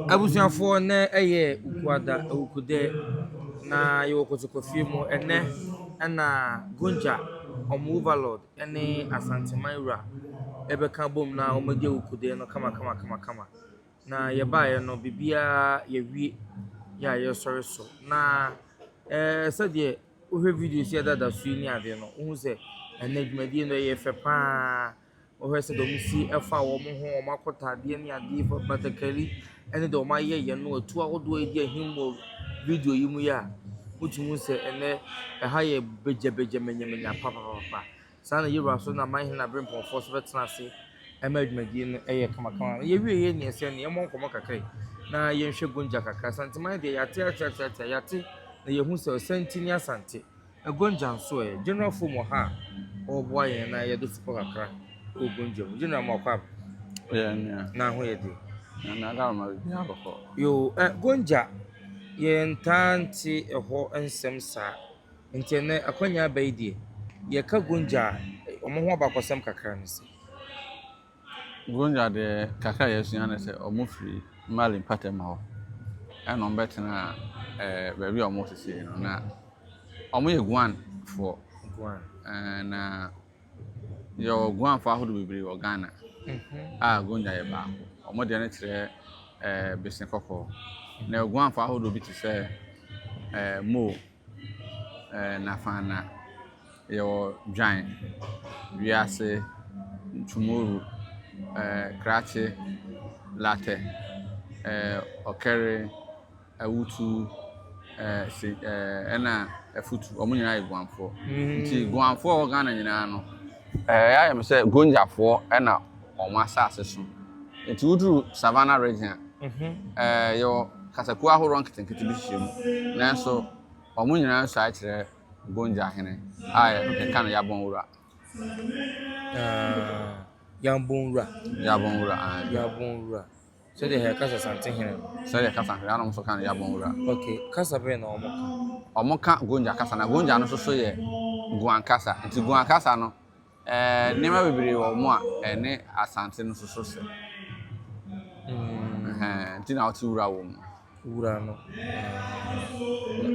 Abusuafoɔ, nnɛ yɛ Wukuada, Awukudɛ, na yɛwɔ Kotokofie mu. Ɛnnɛ na Gonja, wɔn overlord ne Asanteman wura bɛka abom na wɔadi Awukudɛ no kamakamakamakama. Na yɛbaeɛ no, biribiara yɛawie yɛ a yɛresɔre so. Na ɛɛ sɛdeɛ wohwɛ videos yi a ɛdeda so yi ne adeɛ no, wohu sɛ ɛnnɛ dwumadie no ɛyɛ fɛ pa ara. Wohwɛ sɛdeɛ wɔsi fa wɔn ho, wɔn akotaadeɛ ne adeɛ fa batakari ne deɛ wɔayɛyɛ no, atuo ahodoɔ a ɛdi ahim wɔ video yi mu yi a, wotumi hu sɛ ɛnnɛ ɛha yɛ bagyabagya manyamanya papapapa. Saa na Yɛwura so na Manhene Aberempɔnfoɔ nso bɛtena ase ma dwumadie no yɛ kamakama. Na yɛwieeɛ neɛ sɛ neɛ yɛmmɔ nkɔmmɔ kakra yi na yɛnhwɛ Gonja kakra. Asanteman deɛ yɛate ate ate ate yɛate na yɛhu sɛ Ɔsanti ne Asante. Gonja nso ɛ, General Foam wɔ ha a ɔreboa yɛn na yɛde sukɔ kakra wɔ Gonja mu. General mo akɔ aba. Yɛ nua. Na ho yɛ de. Na na da ma bibi abɔkɔ. Yo, ɛ Gonja yɛntaa nte ɛhɔ nsɛm saa. Nti ɛnɛ akwanya aba yi deɛ, yɛka Gonja a, wɔn ho abakɔsɛm kakra ne sɛ. Gonja deɛ kakra a yɛasua ne sɛ wɔn firi Mali mpatamu hɔ ɛna wɔn bɛtenaa ɛɛ baabi a wɔn sisi no na wɔn yɛ Guanfoɔ. Guan. Ɛɛ na yɛwɔ Guanfoɔ ahodoɔ bebree wɔ Ghana a Gonja yɛ baako. Wɔn deɛ no kyerɛ ɛɛ bese kɔkɔɔ. Na yɛwɔ Guanfoɔ ahodoɔ bi te sɛ ɛɛ Mo, ɛɛ Nafana, yɛwɔ Dwan, Wiase, Tumoro, ɛɛ Krakye, Latɛ, ɛɛ Ɔkɛre, Awutu, ɛɛ se ɛɛ ɛna Afutu. Wɔn nyinaa yɛ Guanfoɔ. Nti Guanfoɔ a wɔwɔ Ghana nyinaa no, ɛɛ ayɛ me sɛ Gonjafoɔ ɛna wɔn asase so. Nti woduru Savannah region a, ɛɛ yɛwɔ kasakuo ahoroɔ nketenkete bi hyehyɛ mu. Nanso wɔn nyinaa suae kyerɛ Gonja hene a yɛka no Yabon Wura. Ah, Yabon Wura. Yabon Wura, ae. Yabon Wura. Sɛdeɛ yɛka sɛ Asantehene no. Sɛdeɛ kasa hene, anom nso ka no Yabon Wura. Okay, kasa bɛn na wɔn ka? Wɔn ka Gonja kasa, na Gonja no nso so yɛ Guan kasa. Nti Guan kasa no, ɛɛ nneɛma bebree wɔ mu a ɛne Asante no nso so sɛ. Ɛhɛn, nti na wɔte wura wɔ mu. Wura no.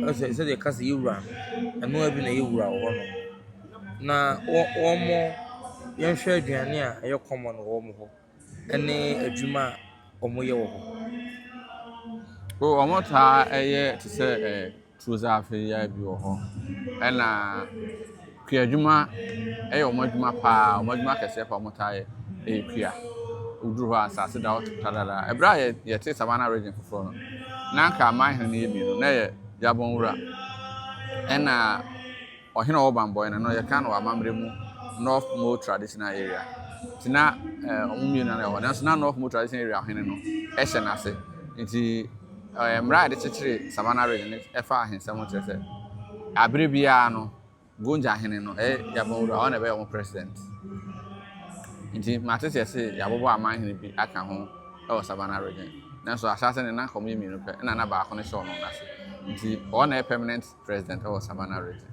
Ɛɛ sɛdeɛ yɛka sɛ yɛ wura no, ɛno ara bi na ɛyɛ wura wɔ hɔnom. Na wɔ wɔn yɛnhwɛ aduane a ɛyɛ common wɔ wɔn hɔ ne adwuma a wɔyɛ wɔ hɔ. O wɔn taa yɛ te sɛ ɛɛ Turozafe yi ara bi wɔ hɔ. Ɛna kuadwuma yɛ wɔn adwuma pa ara. Wɔn adwuma kɛseɛ pa ara a wɔtaa yɛ yɛ kua. Woduru hɔ a, asase da hɔ pradadaa. Ɛberɛ a yɛte Savannah Region foforɔ no, na anka aman hene no yɛ mmienu. Na ɛyɛ Gyabonwura ɛna ɔhene a ɔwɔ Bambɔe no, no yɛka no wɔ amammerɛ mu North Mo Traditional Area. Nti na wɔn mmienu na ɛwɔ hɔ. Nanso na North Mo Traditional Area hene no hyɛ n'ase. Nti mmara a yɛde kyekyere Savannah Region no ɛfa ahensɛm ho kyerɛ sɛ abere biara no Gonja hene no ɛyɛ Yabonwura ɔno na ɛbɛyɛ wɔn president. Nti mate sɛ yɛse yɛabobɔ aman hene bi aka ho wɔ Savannah Region. Nanso ahyɛase no na nka wɔyɛ mmienu pɛ ɛna na baako no hyɛ ɔno n'ase. Nti ɔno na ɛyɛ permanent president wɔ Savannah Region.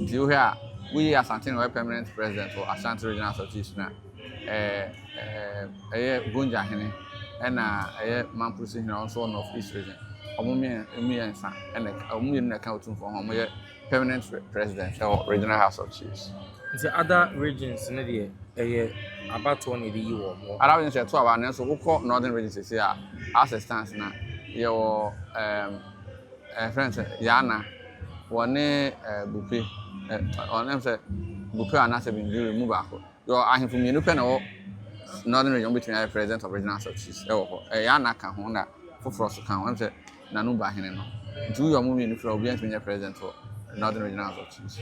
Nti wohwɛ a woyi Asante na ɔyɛ permanent president wɔ Ashanti Regional Association a ɛɛ ɛyɛ Gonja hene ɛna ɛyɛ Mamprusi hene ɔno nso wɔ North East Region. Wɔn mmiɛnsa ɛna wɔn mmienu na ɛka Otumfoɔ ho wɔyɛ permanent president ɛwɔ Regional House of Chiefs. Nti other regions no deɛ ɛyɛ abatoɔ na yɛde yi wɔn wɔ. Other regions yɛto aba nanso wokɔ Northern Region seesei a as it stands na yɛwɔ ɛɛm ɛfrɛ no sɛ Yana wɔne ɛɛ Bupe ɛ ɔne sɛ Bupe anaasɛ Binduri mu baako. Yɛwɔ ahemfo mmienu pɛ na ɛwɔ Northern Region wɔbɛtumi ayɛ president of Regional House of Chiefs ɛwɔ hɔ. Ɛyɛ Yana ka ho na foforɔ nso ka ho ɛm sɛ Nanu Bahene no. Nti woyi wɔn mmienu firi hɔ a obiara ntumi nyɛ president wɔ Northern Regional House of Chiefs.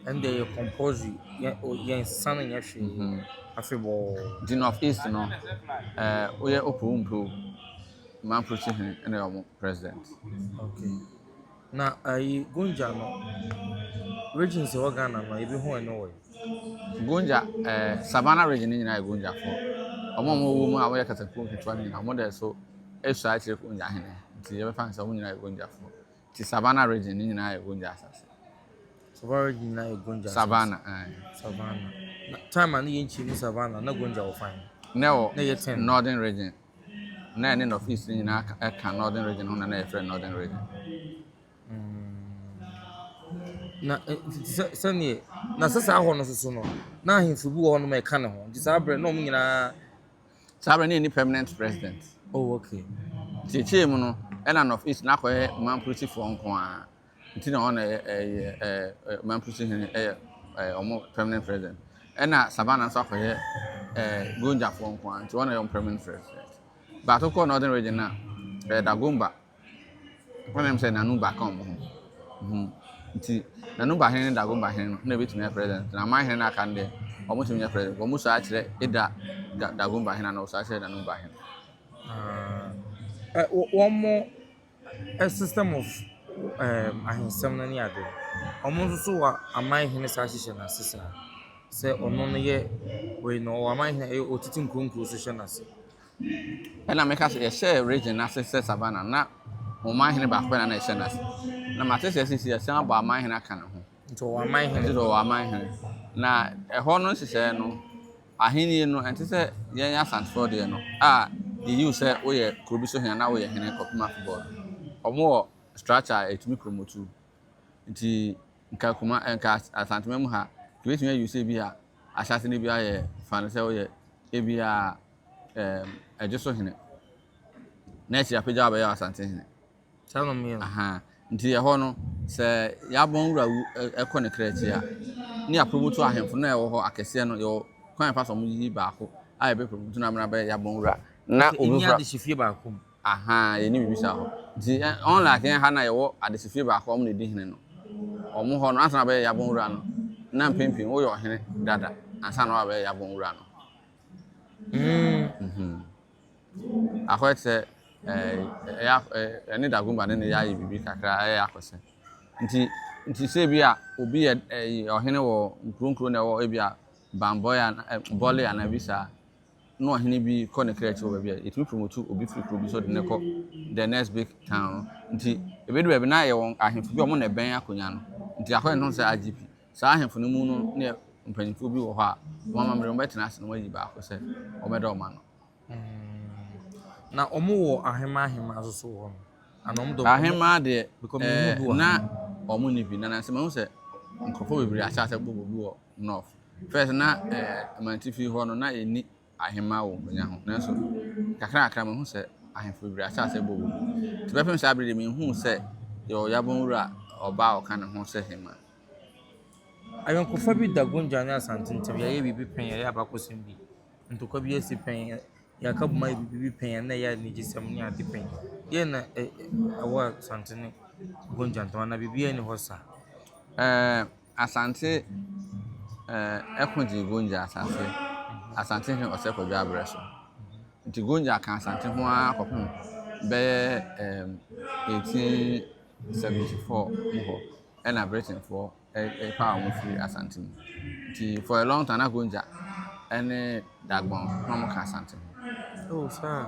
Ɛnde ɛyɛ compulsory yɛn yɛnsesa no nyɛ hwee afebɔɔ. Nti North East no ɛɛ woyɛ wopɛ wo mpɛ o Mamprusi hene ɛna ɛyɛ wɔn president. Okay. Na ayi Gonja no regions ɛwɔ Ghana no ebi ho ɛno wɔ yi. Gonja ɛɛ Savannah region ne nyinaa yɛ Gonjafoɔ. Wɔn a wɔwɔ mu a wɔyɛ kasakuo nketewa no nyinaa wɔn de so esua akyerɛ Gonja hene nti yɛbɛfa no sɛ wɔn nyinaa yɛ Gonjafoɔ. Nti Savannah region ne nyinaa yɛ Gonja asase. Savannah region nyinaa yɛ Gonja asase. Savannah ɛɛ. Savannah. Na time a ne yɛn nkyi mu Savannah na Gonja wɔ fan. Na ɛwɔ Na ɛyɛ 10. Northern region. Na ɛne North East no nyinaa ka Northern Region ho na na yɛfrɛ no Northern Region. Na sɛ sɛdeɛ na sɛ saa hɔ no soso no na ahemfo bi wɔ hɔ nom a ɛka ne ho nti saa berɛ na wɔn nyinaa. Saa berɛ no yɛnni permanent president. Oh okay. Nti akyire mu no ɛna North East no akɔyɛ Mamprusifoɔ nko ara nti na wɔn na ɛyɛ ɛyɛ ɛɛ Mamprusi hene ɛyɛ ɛɛ wɔn permanent president. Ɛna Savannah nso akɔyɛ ɛɛ Gonjafoɔ nko ara nti wɔn na ɛyɛ wɔn permanent president. Baako kɔɔ Northern Region no a ɛyɛ Dagomba. Wɔn sɛ Nanumba ka wɔn ho. Mhm. Nti Nanumba hene ne Dagomba hene no na ebetumi ayɛ president. Na aman hene no aka no deɛ, wɔn tumi nyɛ president. Wɔn saa kyerɛ Eda Dagomba hene anaa wɔsaa kyerɛ Nanumba hene. Ah, wɔn mo system of um, ahensɛm no ne ade. Wɔn nso so wɔ aman hene saa hyehyɛ n'ase saa. Sɛ ɔno no yɛ wei no, ɔwɔ aman hene ɛyɛ ɔtete nkuro nkuro so hyɛ n'ase. Ɛna meka sɛ yɛhyɛɛ region no ase sɛ Savannah na ɔman hene baako pɛ na na ɛhyɛ n'ase. Na mate sɛ sisi yɛsan abɔ aman hene aka ne ho. Nti ɔwɔ aman hene. Nti ɔwɔ aman hene. Na ɛhɔ no nhyehyɛeɛ no, ahenni no ɛnte sɛ yɛn Asantefoɔ deɛ no a yɛyi wo sɛ woyɛ kuro bi so hene anaa woyɛ hene kɔpem afebɔɔ no. Wɔn wɔ structure a ɛtumi promote wo. Nti nka kuma nka Asantema mu ha, yɛbɛtumi ayi wo sɛ bi a ahyɛase no bi ayɛ fa no sɛ woyɛ ebi a ɛɛm ɛgye so hene na akyiri apagya abɛyɛ Asante hene. Saa na wɔyɛ no. Aha nti ɛhɔ no sɛ yɛabɔn wura wu ɛkɔ ne kra akyi a ne yɛapromoto ahemfo na ɛwɔ hɔ akɛseɛ no yɛwɔ kwan yɛfa so wɔn yiyi baako a yɛbɛpromoto no amena bɛyɛ yɛabɔn wura na obi fura. Ɛni adehyefie baako mu. Ahaa yɛnni biribi saa hɔ. Nti unlike yɛn ha na yɛwɔ adehyefie baako a wɔn na ɛdi hene no, wɔn hɔ no ansa na wɔbɛyɛ Yabon wura no, na mpɛn pii no woyɛ ɔhene dada ansa na wɔabɛyɛ Yabon wura no. Mm. Akɔyɛ te sɛ ɛyɛ ɛne Dagomba ne ne yɛ ayɛ biribi kakra ɛyɛ akɔsɛ. Nti nti sɛ ebi a obi yɛ ɛyi ɔhene wɔ nkuro nkuro na ɛwɔ ebi a Bambɔe ana Bɔle anaa bi saa. na ɔhene bi kɔ ne kra akyi wɔ baabi a, yɛtumi promote obi firi kuro bi so de no kɔ the next big town no. Nti ɛbɛdu baabi na yɛwɔ ahemfo bi a wɔn na ɛbɛn akonnwa no. Nti akɔyɛ ne ho sɛ IGP. Saa ahemfo no mu no ne mpanyinfoɔ bi wɔ hɔ a wɔn amammerɛ wɔbɛtena ase na wɔayi baako sɛ wɔbɛda wɔn ano. Na wɔn wɔ ahema ahema nso so wɔ hɔ no. Ana wɔn dɔ Ahema deɛ ɛɛ na wɔn nni bi na nanso mahu sɛ nkurɔfoɔ bebree ahyɛ ase bobɔ bi wɔ north. First na eh, mantifi hɔ no na yɛnni ahemmaa wɔ nkonya ho nanso kakrakra mahu sɛ ahemfo bebree ahyɛ ase bɔ wɔ mu. Nti bɛpem saa bere deɛ menhuu sɛ yɛwɔ Yabon wura ɔbaa a ɔka ne ho sɛ hemmaa. Ayɔnkofa bi da Gonja ne Asante ntam, yɛayɛ biribi pɛn, yɛayɛ abakɔsɛm bi, ntɔkwa bi asi pɛn, yɛaka bom ayɛ biribi pɛn a na ɛyɛ anigyesɛm ne ade pɛn. Deɛn na ɛwɔ Asante ne Gonja ntam anaa biribiara nni hɔ saa? Ɛɛ Asante eh, ko gyee Gonja asase, Asante hene Ɔsɛe Kwadwo aberɛ so. Nti Gonja ka Asante ho ara kɔpem bɛyɛ eh, 1874 mu hɔ ɛna Britainfoɔ ɛpaa wɔn firi Asante mu. Nti for a long time na Gonja ɛne Dagbon na wɔn ka Asante ho. Oh, saa.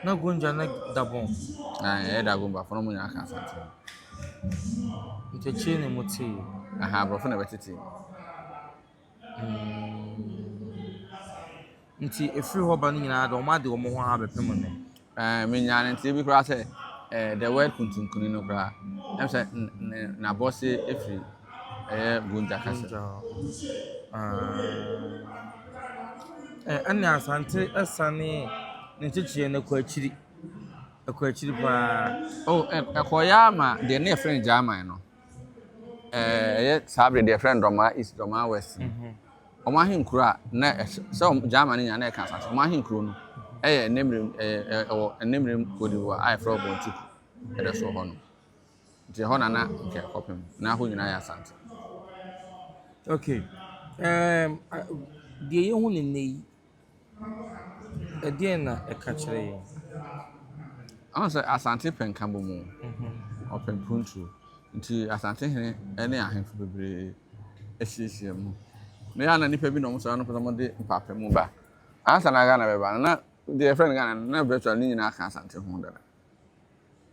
Na Gonja ne Dagbon. Ɛyɛ Dagombafo na wɔn nyinaa ka Asante ho. Nti akyire na mo tee. Aha, aborɔfo na ɛbɛtetee mu. Nti ɛfiri hɔ ba no nyinaa de wɔn ade wɔn ho ara bɛpem nnɛ. Ɛɛ menyaa ne nteɛ bi koraa sɛ ɛɛ the word kuntunkuni no koraa ɛm sɛ n'abɔse efiri ɛyɛ Gonja kasa. Gonja. Ɛɛ ɛne Asante ɛsane ne nkyekyeɛ no kɔ akyiri. Ɛkɔ akyiri paa. Oh, ɛkɔeɛ ara ma deɛ ne yɛfrɛ no German no, ɛyɛ saa bere deɛ yɛfrɛ no Dɔmaa East, Dɔmaa West no. Mhm. Wɔn ahenkuro a na ɛhyɛ sɛ German no nyinaa na ɛka asase. Wɔn ahenkuro no ɛyɛ Nemirim, ɛyɛ ɛwɔ Nemirim Cote d'Ivoire a yɛfrɛ wɔ Bontuku ɛda so hɔ no. Nti ɛhɔ na na nka ɛkɔpem. Na hɔ nyinaa yɛ Asante. Okay. Um, deɛ yɛhu no nnɛ yi, Ɛdeɛn na ɛka kyerɛ yɛn? Ɔhu sɛ Asante pɛ nkabom o, ɔpɛ mpuntuo. Nti Asante hene ne ahemfo bebree ahyiahyia mu. Na ɛyɛ a na nnipa bi na wɔn sɔre no pɛ sɛ wɔde mpaapaemu ba. Ansa na Ghana bɛba no, na deɛ yɛfrɛ no Ghana no, na virtually ne nyinaa ka Asante ho dada.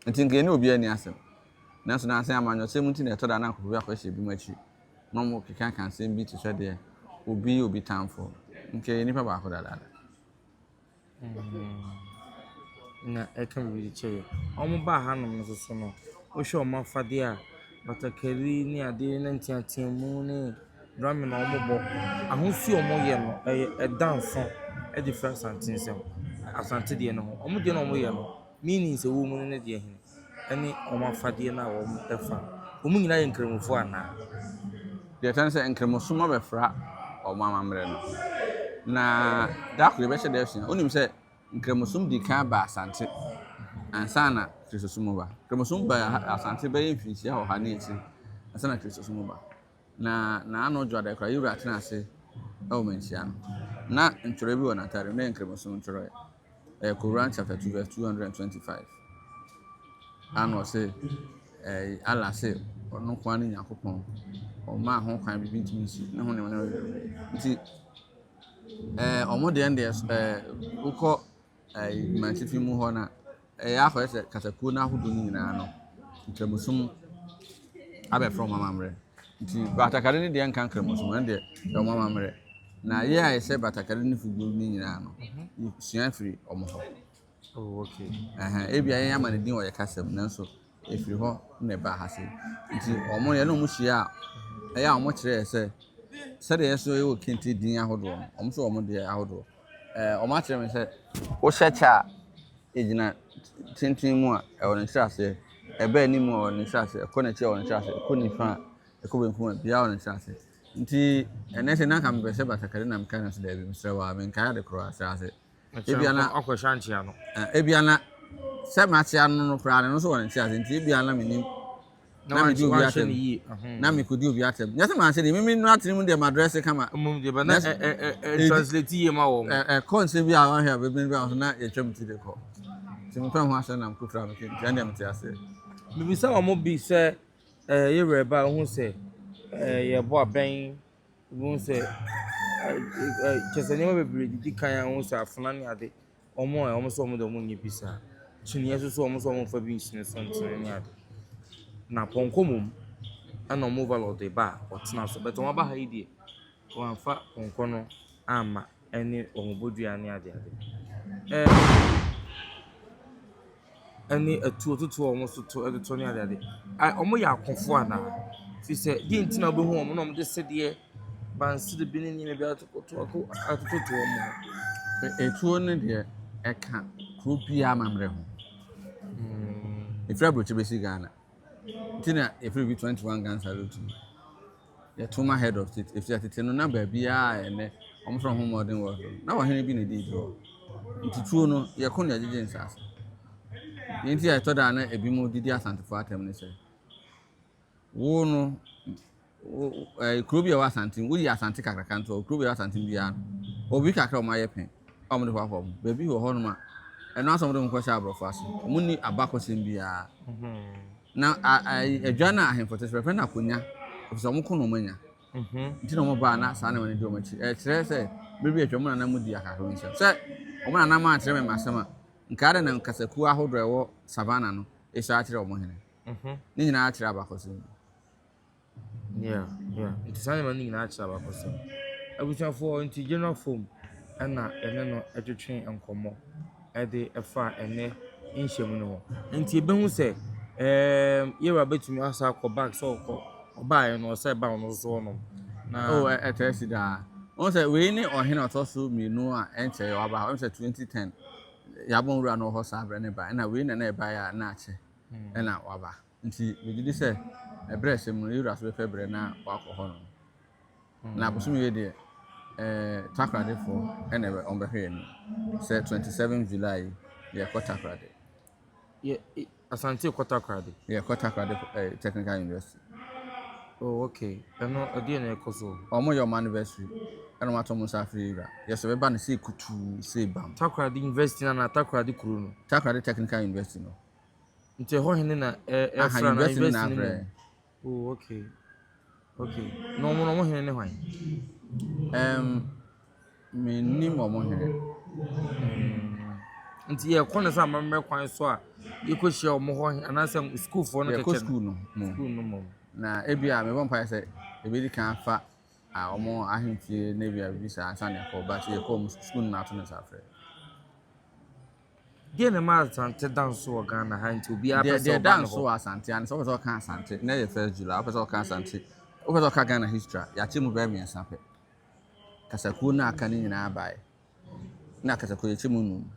Nti nka yɛne obiara nni asɛm. Nanso nansa yi amanyɔsɛm nti na ɛtɔ da a na nkurɔfoɔ bi akɔhyɛ ebinom akyi na wɔkekaka nsɛm bi te sɛ deɛ obi yɛ obi tamfo. Nka yɛyɛ nnipa baako dadaada. na ɛka biribi de kyerɛ yɛn. Wɔbaa hanom no nso so no, wohwɛ wɔn afadeɛ a, batakari ne adeɛ ne nteateamu ne drumming a wɔbɔ, ahosuo a wɔyɛ no, ɛyɛ ɛda nso de firi Asante nsam, Asante deɛ no ho. Wɔn deɛ no a wɔyɛ no, meanings a ɛwɔ mu no ne deɛ he, ɛne wɔn afadeɛ no a wɔfa no. Wɔn nyinaa yɛ Nkramofoɔ anaa? Deɛ ɛteɛ ne sɛ, Nkramosom abɛfra wɔn amammerɛ no. Na da koro yɛbɛhyɛ da asua. Wonim sɛ Nkramosom dii kan baa Asante ansa na Kristosom reba. Nkramosom baa Asante bɛyɛ mfinhyia ɔha ne akyiri ansa na Kristosom reba. Na n'ano dwo ada koraa, Yewura tena ase wɔ manhyia no. Na ntwerɛ bi wɔ n'atare mu, na ɛyɛ Nkramosom ntwerɛ. Ɛyɛ Koran chapter 2 verse 225. Ana ɔse, ɛɛ Allah se ɔno nko ara ne Nyankopɔn. Ɔmaa ho kwan biribi ntumi nsi ne ho nneɛma nneɛma bebree. Nti ɛɛ wɔn deɛ no deɛ ɛɛ wokɔ ɛɛ mantifi mu hɔ no a, ɛyɛ akɔyɛ sɛ kasakuo no ahodoɔ no nyinaa no, nkramosom abɛfra wɔn amammerɛ. Nti batakari no deɛ nka nkramosom, ɛno deɛ ɛyɛ wɔn amammerɛ. Na yɛ a yɛhyɛ batakari ne fugu no nyinaa no, yɛsua firi wɔn hɔ. Oh, okay. Ɛhɛn, ebia yɛn ama no din wɔ yɛ kasa mu nanso ɛfiri hɔ na ɛbaa ha sei. Nti wɔn yɛne wɔn hyia a, ɛyɛ a wɔkyerɛ yɛ sɛ sɛdeɛ yɛn nso yɛwɔ kente din ahodoɔ no, wɔn nso wɔn deɛ ahodoɔ. Ɛɛ wɔn akyerɛ me sɛ wohyɛ kyɛ a ɛgyina tenten mu a ɛwɔ ne nkyerɛaseɛ, ɛba anim a ɛwɔ ne nkyerɛaseɛ, ɛkɔ n'akyi a ɛwɔ ne nkyerɛaseɛ, ɛkɔ nifa a ɛkɔ benkum a biara wɔ ne nkyerɛaseɛ. Nti ɛnɛ sɛ na anka mepɛ sɛ batakari na meka no sɛ daabi mesrɛ wo a menkae ade koraa sɛ ase. Ebia na ɔkɔhyɛ ankyea no. Ebia na sɛ makyea no no koraa no ɛno nso wɔ ne nkyerɛaseɛ nti ebia na menim na medi obi atɛm na mekɔdi obi atɛm nyɛ sɛ manhyɛ deɛ meme no atene mu deɛ madrɛse kama mmom deɛ bɛ na translate yie ma wɔn ɛkɔ nsɛm bi a wɔahwɛ a bɛbɛn bi a wɔso na yɛtwa me ti de kɔ nti mepɛ ho asɛm na mekɔfira me nti ɛndeɛ mete aseɛ. Mebisa wɔn bi sɛ yɛ werɛ ba a wohu sɛ yɛbɔ abɛn. Wohu sɛ kyerɛ sɛ nneɛma bebree didi kan a wohu sɛ afena ne ade, wɔn a wɔn nso wɔn deɛ wɔnyɛ bi saa. Kyiniiɛ nso so wɔn nso wɔmfa bi nsi ne so ntene ne ade. Na pɔnkɔ mmom ɛna wɔn overlord ba a ɔtena so. But wɔn aba ha yi deɛ, wɔamfa pɔnkɔ no amma ɛne wɔn bodua ne ade ade. Ɛɛ. ne atuo toto a wɔn to de to ne adeade. A wɔyɛ akofo anaa? Ɛfiri sɛ, deɛ nti na wobɛhu wɔn na wɔde sedeɛ, bansere bi ne nneɛma bi atoto atototo wɔn ho. Etuo no deɛ, ɛka kuro biara amammerɛ ho. Ɛfiri aburokyire bɛsi Ghana. Nti na yɛfrɛ bi 21 gun salute no. Yɛto ma head of state ɛfiri tete no na baabiara a ɛnɛ wɔfrɛ ho modern world no na ɔhene bi na ɛdi hɔ. Nti tuo no yɛko na yɛgyegye nsase. Deɛ nti a ɛtɔ da a na ebinom didi Asantefoɔ atɛm ne sɛ wo no wo ɛɛ kuro bi a ɛwɔ Asante woyi Asante kakraka nto hɔ kuro bi a ɛwɔ Asante biara no obi kakra a wɔayɛ pɛn a wɔde hoahoa wɔn baabi wɔ hɔnom a ɛno asɛ wɔde wɔn kɔhyɛ aborɔfo ase wɔn ni abakɔsɛm biara. Na adwa no a ahemfo te so yɛfrɛ no akonnwa, efisɛ wɔn ko na wɔanya. Nti na wɔn baa na saa nneɛma no di wɔn akyi. Ɛkyerɛ sɛ bere bi atwam wɔn nananom di akahoro nsɛm. Sɛ wɔn nananom ankyerɛ me m'asɛm a, nka adɛn na nkasakuo ahodoɔ a ɛwɔ savannah no esua akyerɛ wɔn hene? Ne nyinaa kyerɛ abakɔsɛm bi. Yeah, yeah. Nti saa nneɛma no nyinaa kyerɛ abakɔsɛm. Abusuafoɔ, nti General Foam ɛna yɛne no ɛtwetwe nkɔmmɔ ɛde ɛfa ɛnɛ nhyiamu no ho. Nti yɛbɛhu sɛ ɛɛm yɛwura bɛtumi asa akɔ back sɛ ɔkɔ ɔbaeɛ no ɔsɛ ba ɔno nso hɔnom. Na oh, ɛtɛ si daa. Wɔn sɛ wei ne ɔhene ɔtɔ so mmienu a ɛnkyɛ waba ha. Wɔn sɛ 2010 yɛabɔ nwura no wɔ hɔ saa berɛ ne ba. Ɛna wei na na ɛbaeɛ a na akyɛ ɛna waba. Nti megye di sɛ ɛberɛ a ɛsɛ mu no, yɛn wura nso bɛpɛ berɛ na wakɔ hɔ nom. Na bosome wei deɛ, ɛɛ Takoradefoɔ ɛna ɛbɛ wɔn bɛhwɛ yɛn anim. Sɛ 27 July yi, yɛkɔ Takoradi. Yɛ Asante kɔ Takoradi? Yɛkɔ Takoradi ɛɛ Technical University. Oh okay, ɛno ɛdeɛ na ɛkɔ so? Wɔn yɛ wɔn anniversary ɛna wɔn ato wɔn nsa afrɛ yɛn wura. Yɛsɛ bɛba no sei kutuu sei bam. Takoradi University no anaa Takoradi kuro no? Takoradi Technical University no. Nti ɛhɔ hene na ɛfra na university no mu. Oh, okay. Okay. Na wɔn wɔn hene ne hwan? Um, mennim wɔn hene. Nti yɛkɔ no sɛ amammerɛ kwan so a yɛkɔhyia wɔn hɔ anaasɛ sukuufoɔ no kɛkɛ no? Yɛkɔ sukuu no mu. Sukuu no mu. Na ebi a mebɔ mpaeɛ sɛ ebedi kan afa wɔn ahemfie na ebi a biribi saa ansa na yɛkɔ but yɛkɔ wɔn sukuu no na ato no nsa afrɛ. Deɛ na ɛma Asante da nso wɔ Ghana ha nti obiara pɛ Deɛ sɛ deɛ ɔba da ne nso hɔ. wɔ Asante ano sɛ wopɛ sɛ ɔka Asante na yɛ first July, wopɛ sɛ ɔka Asante, wopɛ sɛ ɔka Ghana history a, yɛakyɛ mu bɛyɛ mmiɛnsa pɛ. Kasakuo no a aka no nyinaa baeɛ. Na kasakuo yɛkyɛ mu num.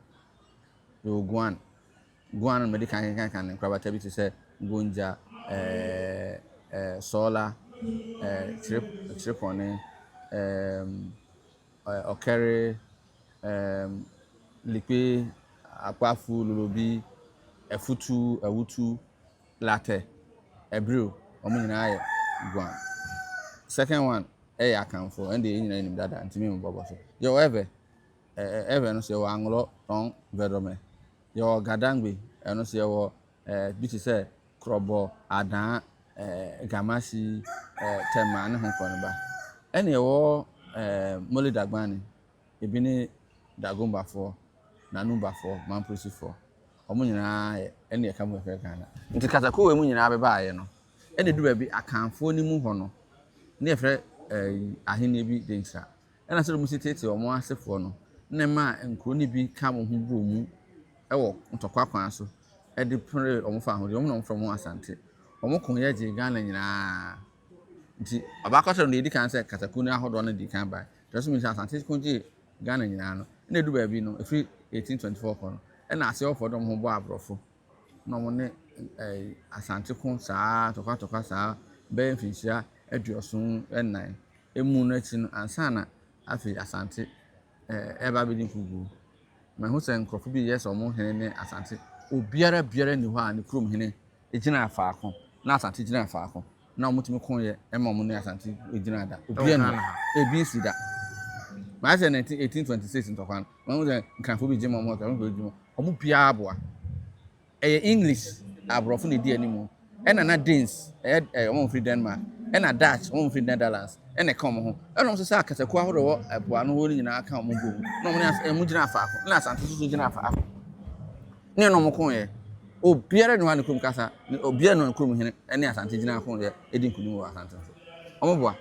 Yɛwɔ Guan. Guan no mede kan kenkan ne nkorabata bi te sɛ Gonja, ɛɛ ɛɛ Sɔɔla, ɛɛ Kyere Kyerepɔne, ɛɛm Ɔkɛre, ɛɛm Likpe, Akpafu, Lolobi, Afutu, Awutu, Latɛ, Ɛbrio, wɔn nyinaa yɛ Guan. Second one ɛyɛ Akanfoɔ, ɛno deɛ yɛn nyinaa nim dada nti memmobɔ so. Yɛwɔ Ɛvɛ, Ɛvɛ no nso yɛwɔ Anglɔ, Tɔn, Vɛdɔmɛ. Yɛwɔ Gadangbe, ɛno nso yɛwɔ ɛɛ bi te sɛ Krɔbɔ, Adaa, ɛɛ Gamasi, ɛɛ Tɛma ne ho nkɔneba. Ɛna yɛwɔ ɛɛ Mole Dagbani, ebi ne Dagombafoɔ, Nanumbafoɔ, Mamprosifoɔ. Wɔn nyinaa yɛ ɛna yɛka mu yɛfrɛ Ghana. Nti kasakoa wei mu nyinaa bɛbaeɛ no, ɛna ɛdu baabi Akanfoɔ no mu hɔ no, ne yɛfrɛ ɛɛ ahennie bi Denkyira. Ɛna sɛdeɛ wɔsi teetee wɔn asefoɔ no, na ɛmaa nkuro no bi ka wɔn ho bɔɔ mu wɔ ntɔkwa kwan so de peree wɔn fawohodie. Wɔn na wɔfrɛ wɔn Asante. Wɔn ko yɛ gyee Ghana nyinaa. Nti abakɔsɛm deɛ ɛdi kan sɛ kasakuo no ahodoɔ no di kan baeɛ. Deɛ ɛso mmiɛnsa Asante ko gyee Ghana nyinaa no, ɛna ɛdu baabi no, ɛfiri 1824 kɔ no, ɛna aseɛfoɔ de wɔn ho bɔɔ aborɔfo na wɔn ne ɛɛ Asante ko saa ntɔkwa ntɔkwa saa bɛyɛ mfinhyia 74 emu no akyi no ansa na afei Asante ɛɛ ɛreba abɛdi nkoguo. Mahu sɛ nkurɔfo bi reyɛ sɛ wɔn hene ne Asante. Obiara biara nni hɔ a ne kurom hene gyinaa faako na Asante gyinaa faako na wɔtumi koeɛ ma wɔn ne Asante gyinaa da. Obiara nni hɔ. Ebi nsi da. Mayɛ sɛ 19 1826 ntɔkwa no, mahu sɛ Nkranfoɔ bi gye ma wɔn, Nkranfoɔ bi gye ma wɔn. Wɔn biara boa. Ɛyɛ English aborɔfo na edi anim, ɛna na Danes, ɛyɛ ɛɛ wɔn a wɔfiri Denmark, ɛna Dutch, wɔn a wɔfiri Netherlands, ɛna ɛka wɔn ho. Ɛna wɔn nso sɛ akasakuo ahorow ɛwɔ ɛpo ano hɔ no nyinaa ka wɔn bom. Na wɔn ne as wɔn gyina faako, ɛna Asante nso so gyina faako. Ne ɛna wɔn koeɛ. Obiara nni hɔ a ne kurom kasa, obiara nni hɔ a ne kurom hene ɛne Asante gyina koeɛ ɛdi nkunim wɔ Asante so. Wɔn boa.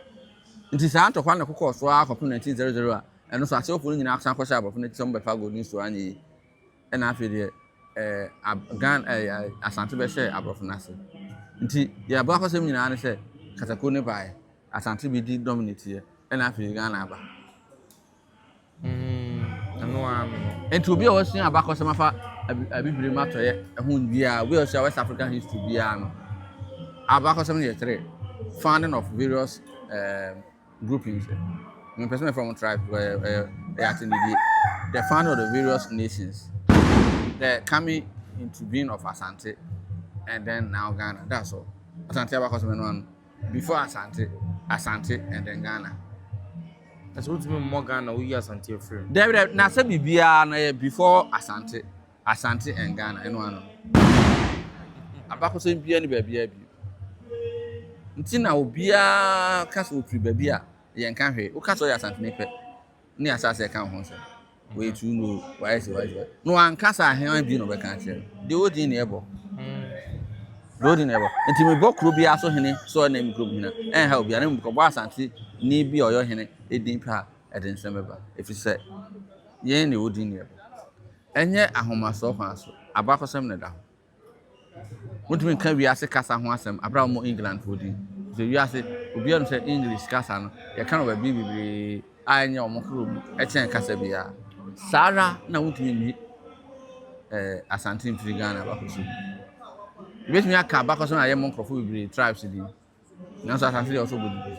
Nti saa ntɔkwa no kɔkɔɔ so ara kɔpem 1900 a ɛno nso asewofoɔ no nyinaa san kɔhyɛ aborɔfo no akyi sɛ wɔbɛfa Golden Stool anyɛ yie. Ɛna afei deɛ ɛɛ ab Ghana ɛɛ Asante bɛhyɛɛ aborɔfo no ase. Nti deɛ abakɔsɛm nyinaa ne sɛ katakuo no baeɛ, Asante bɛdi dominate yɛ, ɛna afei Ghana aba. Ɛno ara no no. Nti obi a wasua abakɔsɛm afa Abibirem atɔeɛ ho biara, obi a wasua West African history biara no, abakɔsɛm no yɛ three. Founding of various um, groupings. Mepɛ sɛ mefrɛ wɔn tribe ɛyɛ ɛyɛ ɛyɛ atɛnidie. The founder of the various nations, the coming into being of Asante, and then now Ghana. That's all. Asante abakɔsɛm ɛno ano. Before Asante, Asante and then Ghana. Na sɛ wotumi mmɔ Ghana woyi Asante afiri mu. Dabi dabi na sɛ biribiara no yɛ before Asante, Asante and Ghana ɛno ano. Abakɔsɛm biara ni baabiara bio. Nti na obiara ka sɛ ofiri baabi a yɛnka hwee. Woka sɛ ɔyɛ Asanteni pɛ ne asase ɛka wo ho nsɛm. Wɔyɛ tu no wayɛ sɛ wayɛ sɛ. Na wanka sɛ aheman bi na ɔbɛka akyerɛ no. Deɛ ɔdi ne ɛbɔ. Deɛ ɔdi ne ɛbɔ. Nti mebɔ kuro biara so hene sɛ ɔna me kurom hene a, ɛnha obiara. Na mmom kɔbɔ Asante ni bi a ɔyɛ ɔhene edin pɛ a ɛde nsɛm bɛba. Ɛfiri sɛ yɛn na ɛwɔ din ne ɛbɔ. Ɛnyɛ ahomasoɔ kwan so. Abakɔsɛm na ɛda hɔ. Wontumi nka wiase kasa ho asɛm abere a wɔmmɔ Englandfoɔ din. Sɛ wiase, obiara nim sɛ English kasa no, yɛka no baabi bebree a ɛnyɛ wɔn kuro mu kyɛn kasa biara. Saa ara na wontumi nyi eh, Asante mfiri Ghana abakɔsɛm mu. Yɛbɛtumi aka abakɔsɛm a yɛmmɔ nkurɔfoɔ bebree tribes din. Nanso asante deɛ ɔsɔ bɔ didi.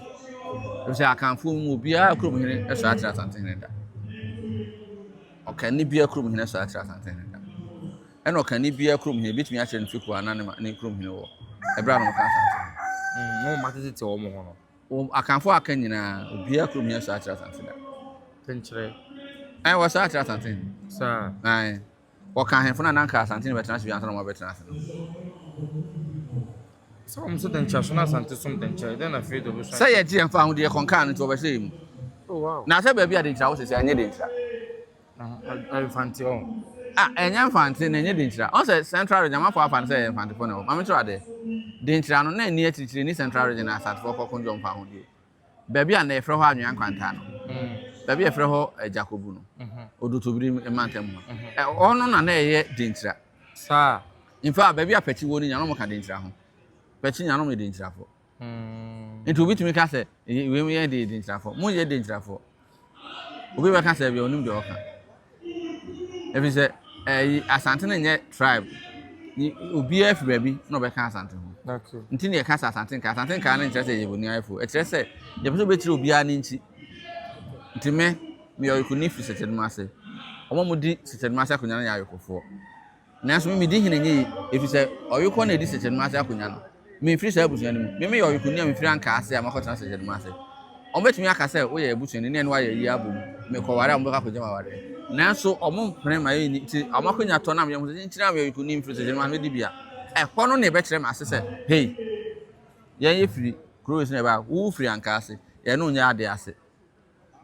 Efisɛ Akanfoɔ mu obiara kurom hene sɔ akyerɛ asante hene da. Ɔkanni biara kurom hene sɔ akyerɛ asante hene da. Ɛna ɔkanni biara kurom hene ebetumi akyerɛ ne fekuo anaa ne ne kurom hene wɔ ɛberɛ a na wɔka asante ho. Wɔn mma tete wɔn ho no. Wɔn Akanfoɔ aka nyinaa obiara kurom hene sɔ akyerɛ asante da. Nkyerɛ. Ɛn wɔsɔ akyerɛ asante hene. Saa. Ɛn. Wɔka ahemfo no a na anka Asante no bɛtena ase bi ansa na wɔabɛtena ase no. Sɛ wɔn so dɛnkyɛ so na Asante som dɛnkyɛ, dɛn na afei de wɔbɛsua? Sɛ yɛgye yɛn fa ahodeɛ kɔnkaa no nti wɔbɛhyɛ yɛn mu. Oh, wow. Na sɛ baabi a denkyira wɔ sɛsɛ ɛnyɛ denkyira. Mfante ɔ. Ah, ɛnyɛ mfante na ɛnyɛ denkyira. Ɔn sɛ central region amanfoɔ afa no sɛ ɛyɛ mfantefoɔ na ɛwɔ. Maame kyerɛ adeɛ. Denkyira no na ɛni akyirikyiri ni central region na asantefoɔ kɔko dwom fa ahodeɛ. Baabi a na yɛfrɛ hɔ Anwea Nkwanta no. Baabi a yɛfrɛ hɔ Agyakobu no, Odotobiri mantam hɔ. Ɛhɔ no na na ɛyɛ Denkyira. Saa. In fact, baabi a Pɛkyi wɔ no nyinaa na wɔka Denkyira ho. Pɛkyi nyinaa na wɔyɛ Denkyirafoɔ. Nti obi tumi ka sɛ, wei mu yɛn de yɛ Denkyirafoɔ. Monyɛ Denkyirafoɔ. Obi bɛka sɛ bia onim deɛ ɔka. Ɛfiri sɛ ɛyi Asante no nyɛ tribe. Obiara fi baabi na ɔbɛka Asante ho. Nti na yɛka sɛ Asante nkaa. Asante nkaa no nkyerɛ sɛ yɛyɛ boniayɛfoɔ. Ɛkyerɛ sɛ yɛpɛ sɛ wobɛkyerɛ obiara ne nkyi. Nti me, meyɛ ɔyokoni firi Sɛkyɛdum ase. Wɔn a wɔdi Sɛkyɛdum ase akonnwa no yɛ ayokofoɔ. Nanso me medi hene nye yi, ɛfiri sɛ ɔyokɔ na ɛdi Sɛkyɛdum ase akonnwa no. Memfiri saa abusua no mu. Me meyɛ ɔyokoni a mefiri Ankaa ase a makɔtena Sɛkyɛdum ase. Wɔbɛtumi aka sɛ woyɛ abusuani na ɛne woayɛ ayie abom. Mekɔware a wɔbɛkɔ akɔgya me awareɛ. Nanso wɔmpene ma yɛnni nti wɔn akonnwa tɔ na meyɛ ho sɛ nkyiri a meyɛ ɔyokoni mfiri Sɛkyɛdum ase mɛdi bi a. Ɛhɔ no na ɛbɛkyerɛ me ase sɛ hei, yɛn yɛfiri kuro wei so na yɛbaeɛ, wo wofiri Ankaa ase, yɛne wo nyɛ adeɛ ase.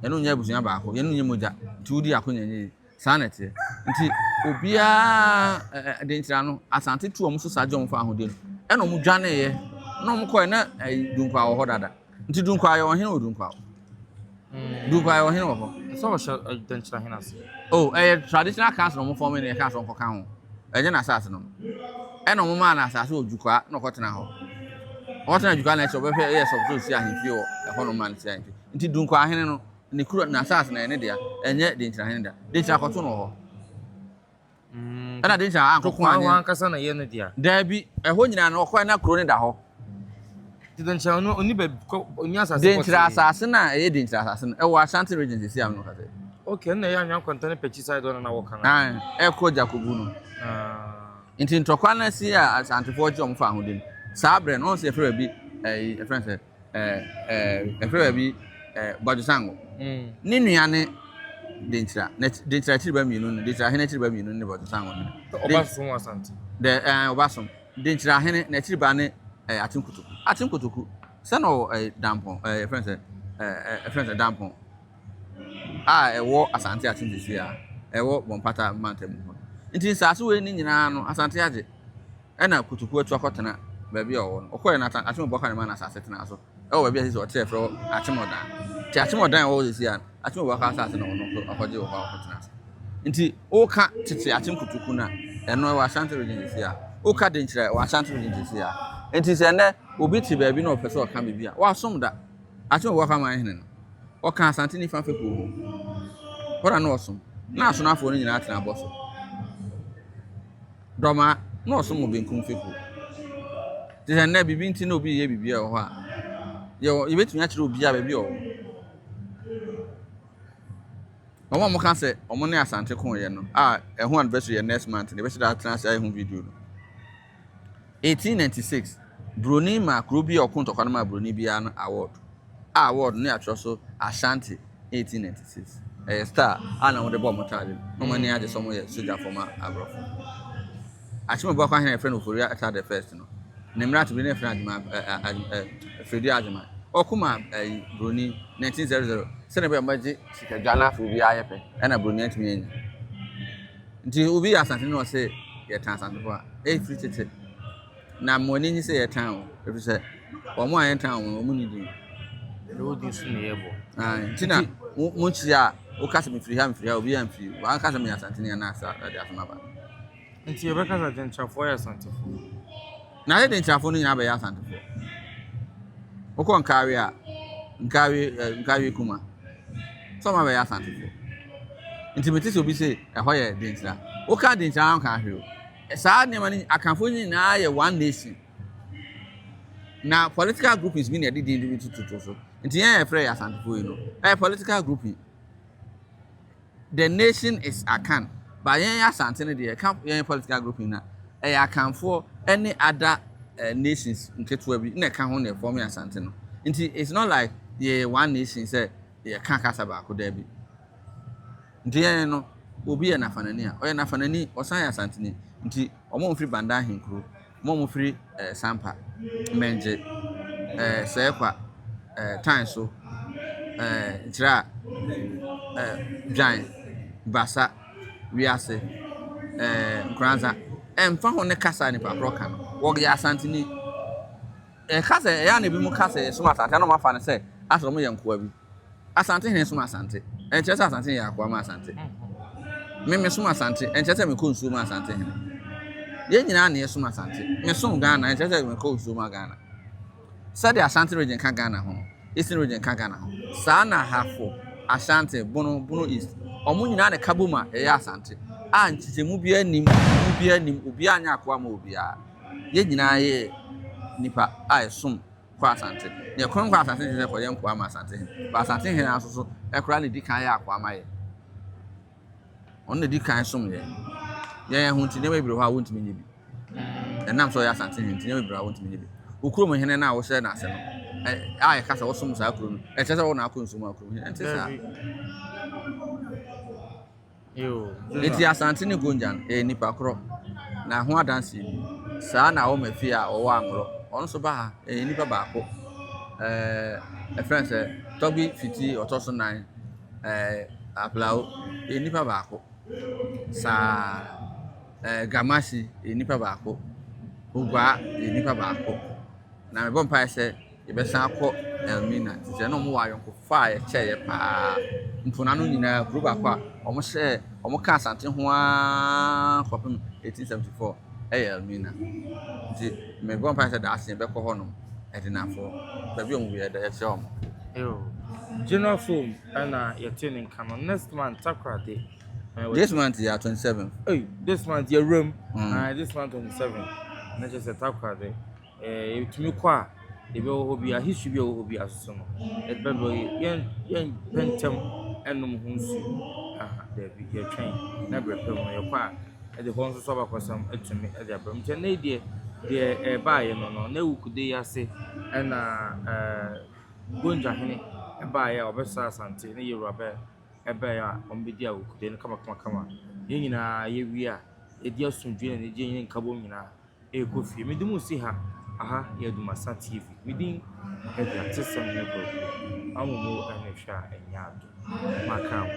Yɛne wo nyɛ abusua baako, yɛne wo nyɛ mogya, nti wodi akonya nyɛ yie. Saa na ɛteɛ. Nti obiara de nkyerɛ no, Asante tu wɔn so sa gye wɔn fa ahodie no. Ɛna wɔn dwaneeɛ, na wɔn kɔɛ na ɛyi Dunkwa wɔ hɔ dada. Nti Dunkwa yɛ ɔhene wɔ Dunkwa. Dunkwa yɛ ɔhene wɔ hɔ. Sɛ ɔhyɛ Dankyira hene ase. Oh, ɛyɛ traditional council na wɔn fɔm ne ɛka sɛ ɔnkɔka ho. Ɛnyɛ n'asase no. Ɛna wɔn maa no asase wɔ Dwukwa na ɔkɔtena hɔ. Ɔkɔtena Dwukwa na ɛkyɛ ɔbɛhwɛ ɛyɛ sɛ ɔpɛ sɛ ɔsi ahemfie wɔ ɛhɔ nom ma no si ahemfie. Nti Dunkwahene no, ne kuro, n'asase no ɛyɛ ne dea, ɛnyɛ Denkyirahene dea. Denkyira kɔto no wɔ hɔ. Ɛna Denkyira ankɔko Dunkwa anyɛ. hɔ ankasa na ɛyɛ ne dea. Daabi, ɛhɔ nyinaa no ɔkɔɛ na kuro no da hɔ. Nti Denkyira no, ɔnni baabi kɔ, ɔnni asase Denkyira pɔtee. asase no a ɛyɛ Denkyira asase no, ɛwɔ Ashanti region seesei a me ne wo kasa yi. Okay, ɛnna ɛyɛ Anwea Nkwanta ne Pɛkyi side hɔ na na wɔka no. Ae, ɛkɔ Gyakobu no. Ah. Nti ntɔkwa no asi a Asantefoɔ gye wɔn fa ahode no, saa berɛ no, wɔn sɛ yɛfrɛ baabi, ɛyi, yɛfrɛ no sɛ, ɛɛ yɛfrɛ baabi ɛɛ Bɔdwosango. Ne nua ne Denkyira. Na Denkyira akyiri ba mmienu no, Denkyira hene akyiri ba mmienu ne Bɔdwosango hene. Ɔba som Asante. Dɛ ɛɛ ɔba som. Denkyira hene n'akyiri ba ne ɛɛ Akyem Kotoku. Akyem Kotoku sɛ na ɔwɔ ɛɛ Dampɔn ɛɛ yɛfrɛ no sɛ ɛɛ yɛfrɛ no sɛ Dampɔn a ɛwɔ Asante Akyem sisi a ɛwɔ Bɔmpata mantam mu hɔ. Nti nsaase wei ne nyinaa no Asante agye. Ɛna Kotoku atu akɔtena baabi a ɔwɔ no. Ɔkɔeɛ no, Akyem Obuakwa na ɛmaa no asase tenaa so wɔ baabi a seesei ɔte a yɛfrɛ hɔ Akyem Ɔdan. Nti Akyem Ɔdan a ɛwɔ hɔ seesei a, Akyem Obuakwa asase na ɔno nso ɔkɔgye wɔ hɔ a ɔkɔtenaa so. Nti woka tete Akyem Kotoku no a, ɛno ɛwɔ Ashanti region seesei a. Woka Denkyira a, ɛwɔ Ashanti region seesei a. Nti sɛ nnɛ obi te baabi na ɔpɛ sɛ ɔka biribi a, wasom da. Akyem Obuakwa man hene no, ɔka Asante Nifa fekuo ho. Hɔ na na ɔsom. Na Asonafoɔ no nyinaa tena abɔ so. Dɔm a na ɔsom wɔ benkum fekuw. Te sɛ nnɛ biribi nti na obi reyɛ biribi a ɛwɔ hɔ a, yɛwɔ yɛbɛtumi akyerɛ obiara baabi a ɔwɔ. Wɔn a wɔka sɛ wɔn ne Asante koeɛ no a ɛho anniversary yɛ next month no, yɛbɛhyɛ da atena ase ayɛ ho video no. 1896, Buroni maa kuro bi a ɔko ntɔkwa no maa buroni biara no award. A award no yɛatwerɛ so Ashanti 1896. Ɛyɛ star a na wɔde bɔ wɔn taade no. Na wɔn ani agye sɛ wɔyɛ sogyafoɔ ma aborɔfo. Akyem Abuakwa hene a yɛfrɛ no Ofori Atta the first no, ne mmerante bi na yɛfrɛ no Agyeman ɛ ɛ ɛ Fredua Agyeman. Ɔko maa ɛyi buroni 1900 sɛdeɛ ɛbɛyɛ a wɔbɛgye sikadwa no afei obiara ayɛ pɛ ɛna buroni antumi annya. Nti obi yɛ Asanteni na ɔse yɛtan Asantefo a, ɛfiri tete. Na mo ani nye sɛ yɛtan wɔn, ɛfiri sɛ wɔn a yɛntan wɔn no, wɔn nni din. Na wo din so na yɛbɔ. Nti na mo kyia a, woka sɛ mefiri ha, mefiri ha, obi amfiri. Wanka sɛ meyɛ Asanteni anaasɛ ɛde asɛm aba. Nti yɛbɛka sɛ Denkyirafoɔ yɛ Asantefoɔ. Na yɛ Denkyirafoɔ no nyinaa bɛyɛ Asantefoɔ. Wokɔ Nkawie a, Nkawie, eh, Nkawie Kuma. Sɛ ɔma bɛyɛ Asantefoɔ. Nti mete sɛ obi se ɛhɔ yɛ Denkyira. Woka Denkyira a wonka hwee o. Saa nneɛma no, Akanfoɔ nyinaa yɛ one nation. Na political groupings bi na yɛde din de bi tototo so. Nti yɛn a yɛfrɛ yɛ Asantefoɔ yi no, ɛyɛ political grouping. The nation is Akan but yɛn Asante no deɛ ɛka yɛn political grouping na ɛyɛ Akanfoɔ ɛne other uh, nations nketewa bi na ɛka ho na ɛfɔm yɛ Asante no. Nti it's not like yɛyɛ one nation sɛ yɛka kasa baako daabi. Nti yɛn no obi yɛ Nafanani a ɔyɛ Nafanani ɔsan yɛ Asanteni nti wɔn a wɔfiri Banda Ahenkuro Wɔn a wɔfiri eh, Sampa, Mɛngye, eh, Sɛɛkwa, eh, Tanso, eh, Nkyerɛ eh, Dwan, Basa, Wiase, eh, Nkoranza. Ɛmfa ho ne kasa a nipa korɔ ka no, wɔyɛ Asanteni. Ɛka sɛ, ɛyɛ a na ebinom ka sɛ yɛsom Asante, ɛna wɔafa no sɛ asɛ wɔyɛ nkoa bi. Asante hene som Asante. Ɛnkyerɛ sɛ Asante yɛ akoa ma Asante. Me mesom Asante, ɛnkyerɛ sɛ mekɔ nsuo ma Asante hene. Yɛn nyinaa na yɛsom Asante. Mesom Ghana, ɛnkyerɛ sɛ mekɔ nsuo ma Ghana. Sɛdeɛ Ashanti region ka Ghana ho no, Eastern region ka Ghana ho. Saa na Ahafo, Ashanti, Bono, Bono East, wɔn nyinaa na ɛka bom a ɛyɛ Asante. A nkyekyɛmu biara nnim, mu biara nnim, obiara nyɛ akoa ma obiara. Yɛn nyinaa yɛ nipa a ɛsom kɔ Asante. Nea ɛkɔn kɔ Asante kyerɛ sɛ kɔyɛ nkoa ma Asante hene. Ba Asante hene nso so ɛkora na edi kan yɛ akoa ma yɛ. Ɔno na edi kan som yɛ. Yɛn ho nti nneɛma bebree hɔ a wontumi nyɛ bi. Ɛnam sɛ ɔyɛ Asante hene nti nneɛma bebree a wontumi nyɛ bi. Wo kurom hene no a wohyɛ n'ase no, a yɛka sɛ wosom saa kuro no, ɛkyerɛ sɛ wo na akɔ nsuo mu akuro hene. Ɛnte saa. Enti Asante ne Gonja no, ɛyɛ nnipa korɔ, na ho adanseɛ ni. Saa na Awoma fie a ɔwɔ Anglɔ, ɔno nso ba ha, ɛyɛ nnipa baako. Ɛɛ, ɛfrɛ no sɛ Tɔgbi Fiti ɔtɔ so nan, ɛɛ, Aplao, ɛyɛ nnipa baako. Saa ɛɛ, Gamasi, ɛyɛ nnipa baako. Oguaa, ɛyɛ nnipa baako. Na mebɔ mpaeɛ sɛ Yɛbɛsan akɔ Elmina nti sɛ na wɔwɔ ayɔnkofa a ɛkyɛeɛ paa. Mponano nyinaa kuro baako a wɔhyɛɛ wɔka Asante ho ara kɔpem 1874 ɛyɛ Elmina. Nti mebɔ mpaeɛ sɛ daakye yɛbɛkɔ hɔnom Ɛdenafoɔ baabi a wɔn biara da yɛkyerɛ wɔn. Yo, General Foam ɛna yɛte ne nka no next month Takoradi. This month yɛ 27. Hey, this month yɛwura mu. Mm. This month 27. Na kyerɛ sɛ Takoradi. Eh, yɛtumi kɔ a, deɛ ɛbɛwɔ hɔ biara, history bi a ɛwɔ hɔ biara soso no, yɛde bɛbrɛ yɛ. Yɛn yɛmpɛ ntɛm nnom ho nsuo. Aha, daabi, yɛtwɛn na berɛ pɛ mu no yɛkɔ a, ɛde hɔ nso so abakɔsɛm atumi de abrɛ mu. Nti ɛnnɛ yi deɛ, deɛ ɛbaeɛ no no, na Awukude yi ase ɛna ɛɛ Gonjahene ɛbaeɛ a ɔbɛsraa Asante ne Yewura bɛ ɛbaeɛ a wɔbɛdi Awukude no kamakamakama. Yɛn nyinaa yɛwie a, yɛde asomdwoeɛ ne anigyeɛ ne nkabom nyinaa Rekɔ fie. Mede mo resi ha. Aha yɛ Adumasa TV. Me din de Atesɛm Hene Kwaku. Amomo ne hwɛ a ɛnyɛ ado. Maka ho.